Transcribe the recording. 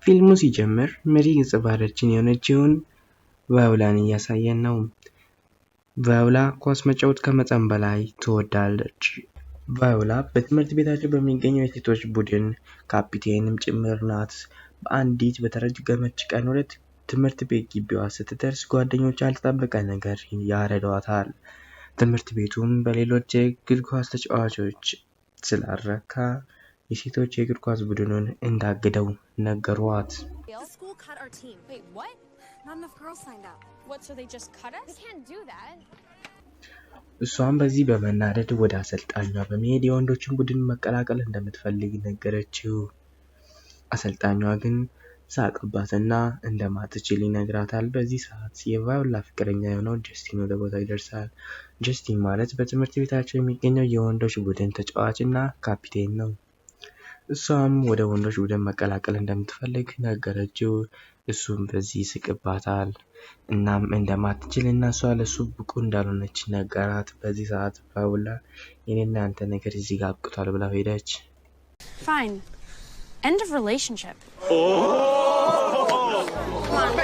ፊልሙ ሲጀምር መሪ ገጸ ባህሪያችን የሆነችውን ቫዮላን እያሳየን ነው። ቫዮላ ኳስ መጫወት ከመጠን በላይ ትወዳለች። ቫዮላ በትምህርት ቤታቸው በሚገኘው የሴቶች ቡድን ካፒቴንም ጭምር ናት። በአንዲት በተረገመች ቀን ወደ ትምህርት ቤት ግቢዋ ስትደርስ ጓደኞቿ ያልተጠበቀ ነገር ያረዷታል። ትምህርት ቤቱም በሌሎች የእግር ኳስ ተጫዋቾች ስላልረካ የሴቶች የእግር ኳስ ቡድኑን እንዳገደው ነገሯት። The school cut our team. Wait, what? Not enough girls signed up. What, so they just cut us? We can't do that. እሷም በዚህ በመናደድ ወደ አሰልጣኟ በመሄድ የወንዶችን ቡድን መቀላቀል እንደምትፈልግ ነገረችው። አሰልጣኟ ግን ሳቀባትና እንደማትችል ይነግራታል። በዚህ ሰዓት የቫዮላ ፍቅረኛ የሆነው ጀስቲን ወደ ቦታው ይደርሳል። ጀስቲን ማለት በትምህርት ቤታቸው የሚገኘው የወንዶች ቡድን ተጫዋች እና ካፒቴን ነው። እሷም ወደ ወንዶች ቡድን መቀላቀል እንደምትፈልግ ነገረችው። እሱም በዚህ ይስቅባታል። እናም እንደማትችል እና እሷ ለሱ ብቁ እንዳልሆነች ነገራት። በዚህ ሰዓት ቫዮላ የኔና ያንተ ነገር እዚህ ጋር አብቅቷል ብላ ሄደች። Fine. End of relationship. Come on.